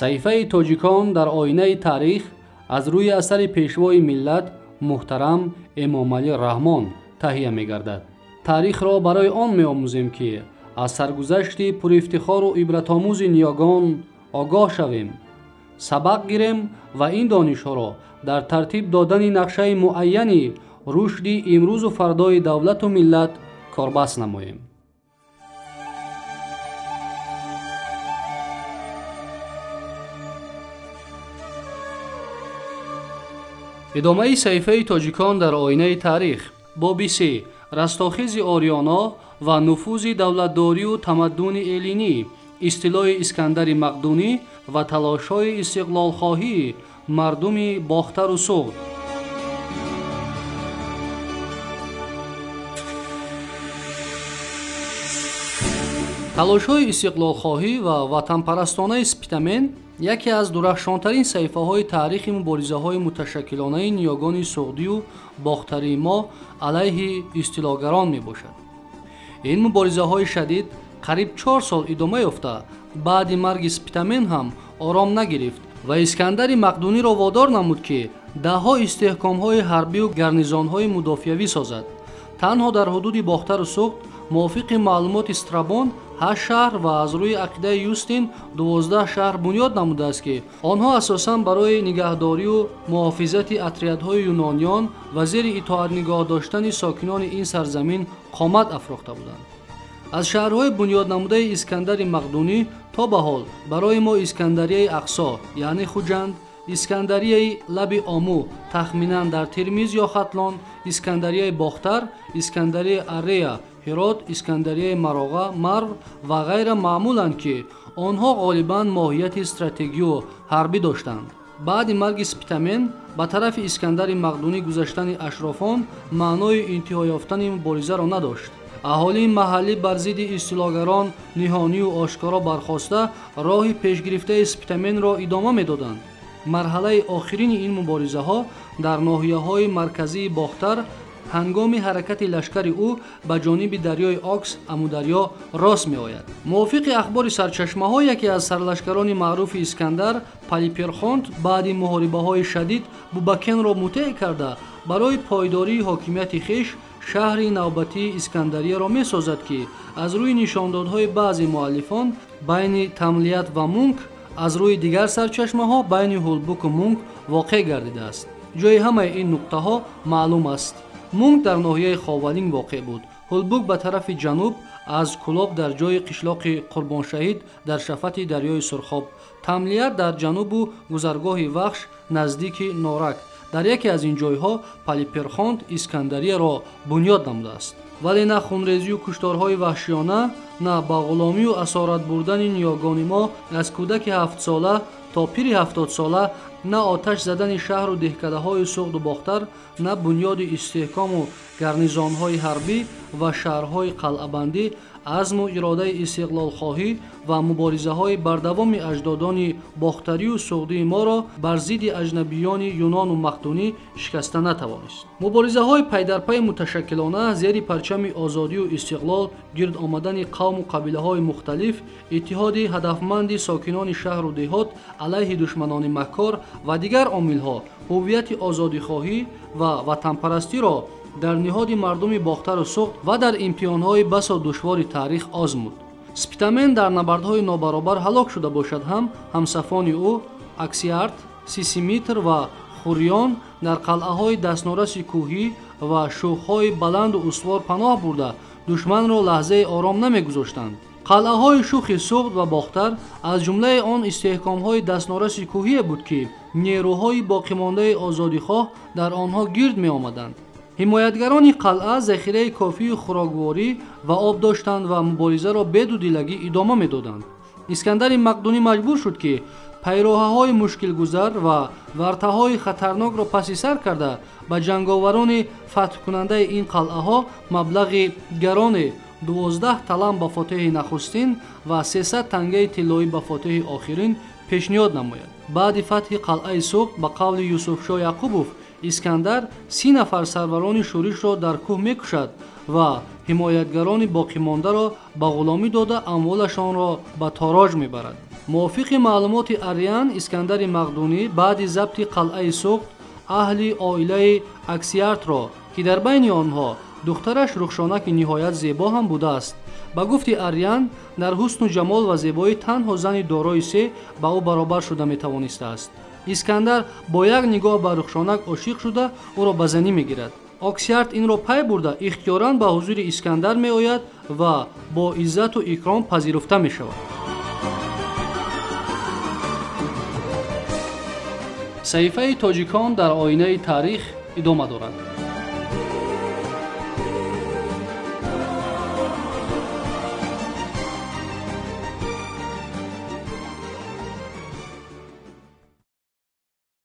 Саҳифаи тоҷикон дар оинаи таърих аз рӯи асари пешвои миллат муҳтарам Эмомалӣ Раҳмон таҳия мегардад. Таърихро барои он меомӯзем, ки аз саргузашти пурифтихору ибратомӯзи ниёгон огоҳ шавем, сабақ гирем ва ин донишҳоро дар тартиб додани нақшаи муайяни рушди имрӯзу фардои давлату миллат корбаст намоем. Идомаи саҳифаи тоҷикон дар оинаи таърих. Боби се: растохези ориёно ва нуфузи давлатдорию тамаддуни эллинӣ, истилои Искандари Мақдунӣ ва талошҳои истиқлолхоҳии мардуми Бохтару Суғд. Талошҳои истиқлолхоҳӣ ва ватанпарастонаи Спитамен яке аз дурахшонтарин саҳифаҳои таърихи муборизаҳои муташаккилонаи ниёгони суғдию бохтарии мо алайҳи истилогарон мебошад. Ин муборизаҳои шадид қариб 4 сол идома ёфта, баъди марги Спитамен ҳам ором нагирифт ва Искандари Мақдуниро водор намуд, ки даҳҳо истиҳкомҳои ҳарбию гарнизонҳои мудофиавӣ созад. Танҳо дар ҳудуди Бохтару Суғд мувофиқи маълумоти Страбон 8 шаҳр ва аз рӯи ақидаи Юстин 12 шаҳр бунёд намудааст, ки онҳо асосан барои нигаҳдорию муҳофизати отрядҳои юнониён ва зери итоат нигоҳ доштани сокинони ин сарзамин қомат афрохта буданд. Аз шаҳрҳои бунёднамудаи Искандари Мақдунӣ то ба ҳол барои мо Искандарияи Ақсо, яъне Хуҷанд, Искандарияи лаби Ому тахминан дар Термиз ё Хатлон, Искандарияи Бохтар, Искандарияи Арея, Ҳирот, Искандарияи Мароға, Марв ва ғайра маъмуланд, ки онҳо ғолибан моҳияти стратегию ҳарбӣ доштанд. Баъди марги Спитамен ба тарафи Искандари Мақдунӣ гузаштани ашрофон маънои интиҳо ёфтани муборизаро надошт. Аҳолии маҳаллӣ бар зидди истилогарон ниҳонию ошкоро бархоста роҳи пешгирифтаи Спитаменро идома медоданд. Марҳалаи охирини ин муборизаҳо дар ноҳияҳои марказии Бохтар ҳангоми ҳаракати лашкари ӯ ба ҷониби дарёи Окс Амударё рост меояд. Мувофиқи ахбори сарчашмаҳо, яке аз сарлашкарони маъруфи Искандар Палиперхонт баъди муҳорибаҳои шадид Бубакенро мутеъ карда барои пойдории ҳокимияти хеш шаҳри навбатии Искандарияро месозад, ки аз рӯи нишондодҳои баъзе муаллифон байни Тамлият ва Мунк, аз рӯи дигар сарчашмаҳо байни Ҳулбуку Мунк воқеъ гардидааст. Ҷои ҳамаи ин нуқтаҳо маълум аст. Мунк дар ноҳияи Ховалинг воқеъ буд. Ҳулбук ба тарафи ҷануб аз Кулоб дар ҷои қишлоқи Қурбоншаҳид дар шафати дарёи Сурхоб, Тамлият дар ҷанубу гузаргоҳи Вахш наздики Норак. Дар яке аз ин ҷойҳо Палиперхонт Искандарияро бунёд намудааст. Вале на хунрезию кушторҳои ваҳшиёна, на ба ғуломию асорат бурдани ниёгони мо аз кӯдаки 7-сола то пири 70-сола, на оташ задани шаҳру деҳкадаҳои Суғду Бохтар, на бунёди истиҳкому гарнизонҳои ҳарбӣ ва шаҳрҳои қалъабандӣ азму иродаи истиқлолхоҳӣ ва муборизаҳои бардавоми аҷдодони бохтарию суғдии моро бар зидди аҷнабиёни юнону мақдунӣ шикаста натавонист. Муборизаҳои пайдарпайи муташаккилона зери парчами озодию истиқлол гирд омадани қавму қабилаҳои мухталиф, иттиҳоди ҳадафманди сокинони шаҳру деҳот алайҳи душманони маккор ва дигар омилҳо ҳуввияти озодихоҳӣ ва ватанпарастиро дар ниҳоди мардуми Бохтару Суғд ва дар имтиҳонҳои басо душвори таърих озмуд. Спитамен дар набардҳои нобаробар ҳалок шуда бошад ҳам, ҳамсафони ӯ Аксиарт, Сисимитр ва Хуриён дар қалъаҳои дастнораси кӯҳӣ ва шӯхҳои баланду устувор паноҳ бурда душманро лаҳзаи ором намегузоштанд. Қалъаҳои шухи Суғд ва Бохтар аз ҷумлаи он истиҳкомҳои дастнораси кӯҳие буд, ки нерӯҳои боқимондаи озодихоҳ дар онҳо гирд меомаданд. Ҳимоятгарони қалъа захираи кофии хӯрокворӣ ва об доштанд ва муборизаро бедудилагӣ идома медоданд. Искандари Мақдунӣ маҷбур шуд, ки пайроҳаҳои мушкилгузар ва вартаҳои хатарнокро паси сар карда ба ҷанговарони фатҳкунандаи ин қалъаҳо маблағи гароне 12 талан ба фотеҳи нахустин ва 300 тангаи тиллоӣ ба фотеҳи охирин пешниҳод намояд. Баъди фатҳи қалъаи Суғд ба қавли Юсуфшоҳ Яқубов, Искандар 30 нафар сарварони шӯришро дар кӯҳ мекушад ва ҳимоятгарони боқимондаро ба ғуломӣ дода амволашонро ба тороҷ мебарад. Мувофиқи маълумоти Арриан, Искандари Мақдунӣ баъди забти қалъаи Суғд аҳли оилаи Аксиартро, ки дар байни онҳо духтараш Рухшонаки ниҳоят зебо ҳам будааст. Ба гуфти Арриан, дар ҳусну ҷамол ва зебоӣ танҳо зани дорои се ба ӯ баробар шуда метавонистааст. Искандар бо як нигоҳ ба Рухшонак ошиқ шуда, ӯро ба занӣ мегирад. Оксиарт инро пай бурда, ихтиёран ба ҳузури Искандар меояд ва бо иззату икром пазируфта мешавад. Саҳифаи тоҷикон дар оинаи таърих идома дорад.